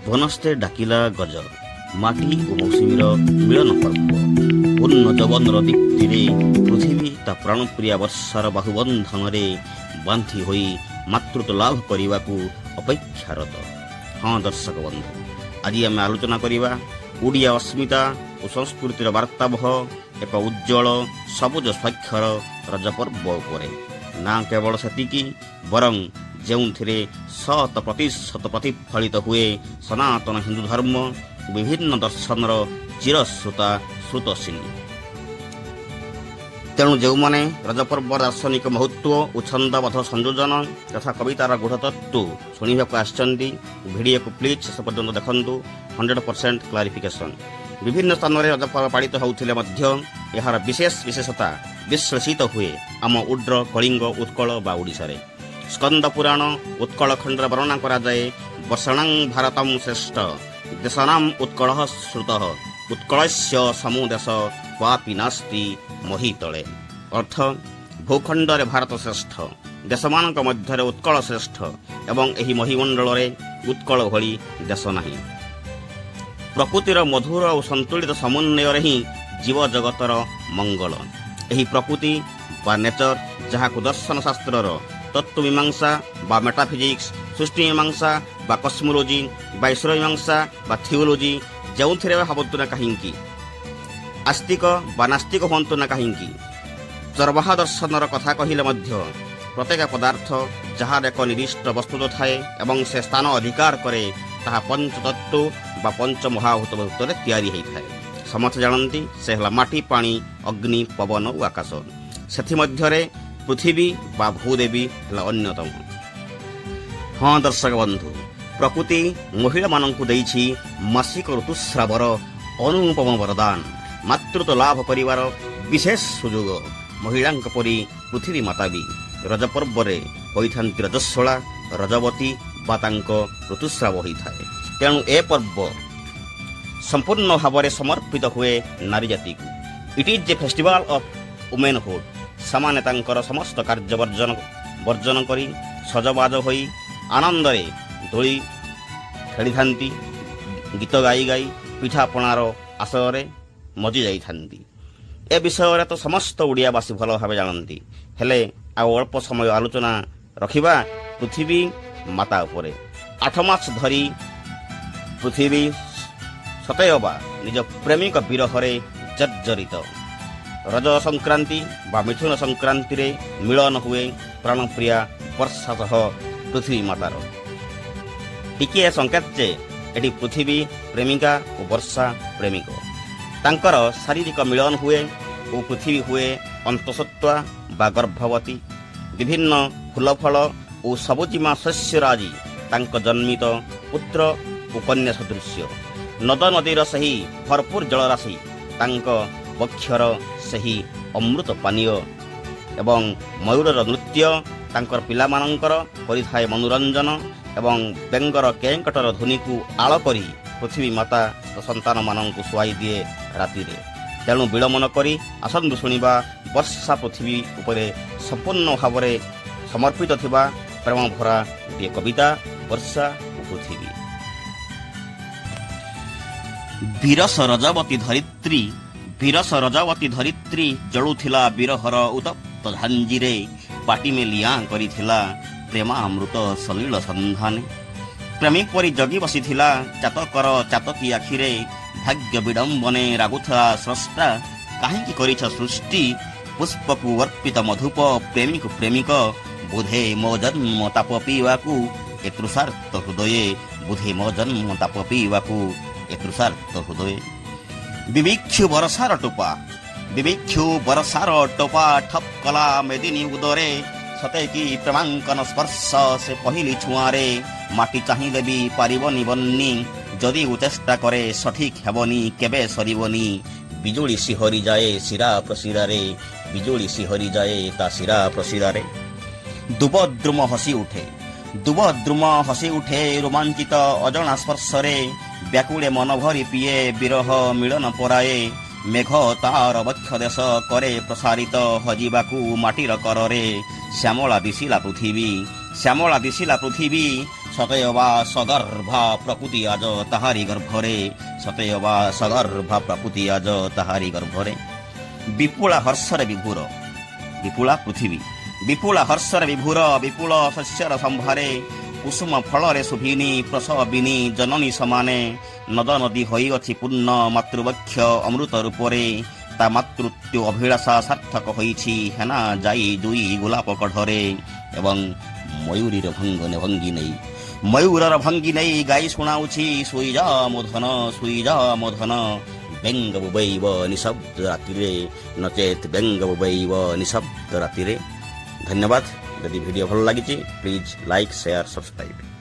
ବନସ୍ତେ ଡାକିଲା ଗଜ। ମାଟି ଓ ମୌସୁମୀର ମିଳନ ପର୍ବ। ପୂର୍ଣ୍ଣ ଯୌବନର ଦୀପ୍ତିରେ ପୃଥିବୀ ତା ପ୍ରାଣପ୍ରିୟା ବର୍ଷାର ବାହୁବନ୍ଧନରେ ବାନ୍ଧି ହୋଇ ମାତୃତ୍ୱ ଲାଭ କରିବାକୁ ଅପେକ୍ଷାରତ। ହଁ ଦର୍ଶକ ବନ୍ଧୁ, ଆଜି ଆମେ ଆଲୋଚନା କରିବା ଓଡ଼ିଆ ଅସ୍ମିତା ଓ ସଂସ୍କୃତିର ବାର୍ତ୍ତାବହ ଏକ ଉଜ୍ଜ୍ୱଳ ସବୁଜ ସ୍ୱାକ୍ଷର ରଜ ପର୍ବ ଉପରେ। ନା କେବଳ ସେତିକି, ବରଂ ଯେଉଁଥିରେ ଶତ ପ୍ରତିଶତ ପ୍ରତିଫଳିତ ହୁଏ ସନାତନ ହିନ୍ଦୁ ଧର୍ମ ଓ ବିଭିନ୍ନ ଦର୍ଶନର ଚିରଶ୍ରୋତା ସ୍ରୋତସ୍ୱିନୀ। ତେଣୁ ଯେଉଁମାନେ ରଜପର୍ବର ଦାର୍ଶନିକ ମହତ୍ଵ ଓ ଛନ୍ଦବଦ୍ଧ ସଂଯୋଜନ ତଥା କବିତାର ଗୂଢ଼ତତ୍ତ୍ୱ ଶୁଣିବାକୁ ଆସିଛନ୍ତି, ଭିଡ଼ିଓକୁ ପ୍ଲିଜ୍ ଶେଷ ପର୍ଯ୍ୟନ୍ତ ଦେଖନ୍ତୁ। 100% କ୍ଲାରିଫିକେସନ୍। ବିଭିନ୍ନ ସ୍ଥାନରେ ରଜପର୍ବ ପାଳିତ ହେଉଥିଲେ ମଧ୍ୟ ଏହାର ବିଶେଷ ବିଶେଷତା ବିଶ୍ଳେଷିତ ହୁଏ ଆମ ଉଡ୍ର, କଳିଙ୍ଗ, ଉତ୍କଳ ବା ଓଡ଼ିଶାରେ। ସ୍କନ୍ଦ ପୁରାଣ ଉତ୍କଳ ଖଣ୍ଡରେ ବର୍ଣ୍ଣନା କରାଯାଏ, "ବର୍ଷାଣାଂ ଭାରତಂ ଶ୍ରେଷ୍ଠ ଦେଶାନାମ ଉତ୍କଳ ଶ୍ରୁତଃ, ଉତ୍କଳସ୍ୟ ସମୋ ଦେଶ କ୍ୱାପି ନାସ୍ତି ମହୀତଳେ।" ଅର୍ଥ, ଭୂଖଣ୍ଡରେ ଭାରତ ଶ୍ରେଷ୍ଠ, ଦେଶମାନଙ୍କ ମଧ୍ୟରେ ଉତ୍କଳ ଶ୍ରେଷ୍ଠ ଏବଂ ଏହି ମହିମଣ୍ଡଳରେ ଉତ୍କଳ ଭଳି ଦେଶ ନାହିଁ। ପ୍ରକୃତିର ମଧୁର ଓ ସନ୍ତୁଳିତ ସମନ୍ୱୟରେ ହିଁ ଜୀବଜଗତର ମଙ୍ଗଳ। ଏହି ପ୍ରକୃତି ବା ନେଚର, ଯାହାକୁ ଦର୍ଶନ ଶାସ୍ତ୍ରର ତତ୍ତ୍ୱମୀମାଂସା ବା ମେଟାଫିଜିକ୍ସ, ସୃଷ୍ଟି ମୀମାଂସା ବା କସ୍ମୋଲୋଜି ବା ଈଶ୍ୱର ମୀମାଂସା ବା ଥିଓଲୋଜି, ଯେଉଁଥିରେ ଭାବନ୍ତୁ ନା କାହିଁକି, ଆସ୍ତିକ ବା ନାସ୍ତିକ ହୁଅନ୍ତୁ ନା କାହିଁକି, ଚର୍ବାକ ଦର୍ଶନର କଥା କହିଲେ ମଧ୍ୟ, ପ୍ରତ୍ୟେକ ପଦାର୍ଥ ଯାହାର ଏକ ନିର୍ଦ୍ଦିଷ୍ଟ ବସ୍ତୁତ୍ୱ ଥାଏ ଏବଂ ସେ ସ୍ଥାନ ଅଧିକାର କରେ, ତାହା ପଞ୍ଚତତ୍ତ୍ୱ ବା ପଞ୍ଚ ମହାଭୂତ ଭିତରେ ତିଆରି ହୋଇଥାଏ। ସମସ୍ତେ ଜାଣନ୍ତି, ସେ ହେଲା ମାଟି, ପାଣି, ଅଗ୍ନି, ପବନ ଓ ଆକାଶ। ସେଥିମଧ୍ୟରେ ପୃଥିବୀ ବା ଭୂଦେବୀ ହେଲା ଅନ୍ୟତମ। ହଁ ଦର୍ଶକ ବନ୍ଧୁ, ପ୍ରକୃତି ମହିଳାମାନଙ୍କୁ ଦେଇଛି ମାସିକ ଋତୁସ୍ରାବର ଅନୁପମ ବରଦାନ, ମାତୃତ୍ୱ ଲାଭ କରିବାର ବିଶେଷ ସୁଯୋଗ। ମହିଳାଙ୍କ ପରି ପୃଥିବୀ ମାତା ବି ରଜ ପର୍ବରେ ହୋଇଥାନ୍ତି ରଜସ୍ୱଳା, ରଜବତୀ ବା ତାଙ୍କ ଋତୁସ୍ରାବ ହୋଇଥାଏ। ତେଣୁ ଏ ପର୍ବ ସମ୍ପୂର୍ଣ୍ଣ ଭାବରେ ସମର୍ପିତ ହୁଏ ନାରୀ ଜାତିକୁ। It is a festival of womanhood. ସେମାନେ ତାଙ୍କର ସମସ୍ତ କାର୍ଯ୍ୟ ବର୍ଜନ ବର୍ଜନ କରି ସଜବାଜ ହୋଇ ଆନନ୍ଦରେ ଦୋଳି ଖେଳିଥାନ୍ତି, ଗୀତ ଗାଇ ଗାଇ ପିଠାପଣାର ଆସରରେ ମଜି ଯାଇଥାନ୍ତି। ଏ ବିଷୟରେ ତ ସମସ୍ତ ଓଡ଼ିଆବାସୀ ଭଲ ଭାବେ ଜାଣନ୍ତି। ହେଲେ ଆଉ ଅଳ୍ପ ସମୟ ଆଲୋଚନା ରଖିବା ପୃଥିବୀ ମାତା ଉପରେ। 8 ମାସ ଧରି ପୃଥିବୀ ସତେଅବା ନିଜ ପ୍ରେମିକ ବିରହରେ ଜର୍ଜରିତ। ରଜ ସଂକ୍ରାନ୍ତି ବା ମିଥୁନ ସଂକ୍ରାନ୍ତିରେ ମିଳନ ହୁଏ ପ୍ରାଣପ୍ରିୟା ବର୍ଷା ସହ ପୃଥିବୀ ମାତାର। ଟିକିଏ ସଂକେତ ଯେ ଏଠି ପୃଥିବୀ ପ୍ରେମିକା ଓ ବର୍ଷା ପ୍ରେମିକ। ତାଙ୍କର ଶାରୀରିକ ମିଳନ ହୁଏ ଓ ପୃଥିବୀ ହୁଏ ଅନ୍ତଃସତ୍ତ୍ୱା ବା ଗର୍ଭବତୀ। ବିଭିନ୍ନ ଫୁଲ, ଫଳ ଓ ସବୁଜିମା ଶସ୍ୟରାଜି ତାଙ୍କ ଜନ୍ମିତ ପୁତ୍ର ଓ କନ୍ୟା ସଦୃଶ୍ୟ। ନଦ ନଦୀର ସେହି ଭରପୁର ଜଳରାଶି ତାଙ୍କ ବକ୍ଷର ସେହି ଅମୃତ ପାନୀୟ ଏବଂ ମୟୂରର ନୃତ୍ୟ ତାଙ୍କର ପିଲାମାନଙ୍କର କରିଥାଏ ମନୋରଞ୍ଜନ ଏବଂ ବେଙ୍ଗର କେଁକଟର ଧ୍ୱନିକୁ ଆଳ କରି ପୃଥିବୀ ମାତା ସନ୍ତାନମାନଙ୍କୁ ଶୁଆଇ ଦିଏ ରାତିରେ। ତେଣୁ ବିଳମ୍ବ ନ କରି ଆସନ୍ତୁ ଶୁଣିବା ବର୍ଷା ପୃଥିବୀ ଉପରେ ସମ୍ପୂର୍ଣ୍ଣ ଭାବରେ ସମର୍ପିତ ଥିବା ପ୍ରେମ ଭରା ଗୋଟିଏ କବିତା, ବର୍ଷା ଓ ପୃଥିବୀ। ବିରସ ରଜବତୀ ଧରିତ୍ରୀ, ବିରସ ରଜବତୀ ଧରିତ୍ରୀ ଜଳୁଥିଲା ବିରହର ଉତ୍ତପ୍ତ ଝାଞ୍ଜିରେ। ପାଟି ମେଲି ଆଁ କରିଥିଲା ପ୍ରେମାମୃତ ସଲିଳ ସନ୍ଧାନେ। ପ୍ରେମୀ ପରି ଜଗି ବସିଥିଲା ଚାତକର ଚାତକୀ ଆଖିରେ। ଭାଗ୍ୟ ବିଡ଼ମ୍ବନେ ରାଗୁଥିଲା ସ୍ରଷ୍ଟା, କାହିଁକି କରିଛ ସୃଷ୍ଟି? ପୁଷ୍ପକୁ ଅର୍ପିତ ମଧୁପ, ପ୍ରେମୀକୁ ପ୍ରେମିକ। ବୋଧେ ମୋ ଜନ୍ମ ତାପ ପିଇବାକୁ ଏ ତୃଷାର୍ତ୍ତ ହୃଦୟେ, ବୋଧେ ମୋ ଜନ୍ମ ତାପ ପିଇବାକୁ ଏ ତୃଷାର୍ତ୍ତ ହୃଦୟେ। ବିବିକ୍ଷୁ ବରସାର ଟୋପା, ବିବିକ୍ଷୁ ବରସାର ଟୋପା ଠପ୍ କଲା ମେଦିନୀ ଉଦରେ। ସତେ କି ପ୍ରେମାଙ୍କନ ସ୍ପର୍ଶ ସେ ପହିଲି ଛୁଆଁରେ। ମାଟି ଚାହିଁଲେ ବି ପାରିବନି ବନ୍ନି, ଯଦି ଓ ଚେଷ୍ଟା କରେ ସଠିକ ହେବନି, କେବେ ସରିବନି। ବିଜୁଳି ଶିହରି ଯାଏ ଶିରା ପ୍ରଶିରାରେ, ବିଜୁଳି ଶିହରି ଯାଏ ତା ଶିରା ପ୍ରଶିରାରେ। ଦୁବଦ୍ରୁମ ହସି ଉଠେ, ଦୁବଦ୍ରୁମ ହସି ଉଠେ ରୋମାଞ୍ଚିତ ଅଜଣା ସ୍ପର୍ଶରେ। ବ୍ୟାକୁଳେ ମନ ଭରି ପିଏ ବିରହ ମିଳନ ପରାଏ। ମେଘ ତାର ବକ୍ଷ ଦେଶ କରେ ପ୍ରସାରିତ ହଜିବାକୁ ମାଟିର କରରେ। ଶ୍ୟାମଳା ଦିଶିଲା ପୃଥିବୀ, ଶ୍ୟାମଳା ଦିଶିଲା ପୃଥିବୀ। ସତେ ଅବା ସଗର୍ଭା ପ୍ରକୃତି ଆଜ ତାହାରି ଗର୍ଭରେ, ସତେ ଅବା ସଗର୍ଭା ପ୍ରକୃତି ଆଜ ତାହାରି ଗର୍ଭରେ। ବିପୁଳା ହର୍ଷରେ ବିଭୁର, ବିପୁଳା ପୃଥିବୀ, ବିପୁଳା ହର୍ଷରେ ବିଭୁର, ବିପୁଳ ଶସ୍ୟର ସମ୍ଭାରେ, କୁସୁମ ଫଳରେ ଶୁଭିନି ପ୍ରସବିନୀ ଜନନୀ ସମାନେ। ନଦ ନଦୀ ହୋଇଅଛି ପୂର୍ଣ୍ଣ ମାତୃବକ୍ଷ ଅମୃତ ରୂପରେ। ତା ମାତୃତ୍ୱ ଅଭିଳାଷା ସାର୍ଥକ ହୋଇଛି ହେନା ଯାଇ ଜୁଇ ଗୋଲାପ କଢ଼ରେ। ଏବଂ ମୟୂରୀର ଭଙ୍ଗି ନେଇ, ମୟୂରର ଭଙ୍ଗି ନେଇ ଗାଇ ଶୁଣାଉଛି, ଶୋଇଯା ମୋ ଧନ, ଶୋଇଯା ମୋ ଧନ, ବେଙ୍ଗ ବୋବେଇବ ନିଶବ୍ଦ ରାତିରେ, ନଚେତ୍ ବେଙ୍ଗ ବୋବେଇବ ନିଶବ୍ଦ ରାତିରେ। ଧନ୍ୟବାଦ। ଯଦି ଭିଡ଼ିଓ ଭଲ ଲାଗିଛି, ପ୍ଲିଜ୍ ଲାଇକ୍, ସେୟାର, ସବସ୍କ୍ରାଇବ୍।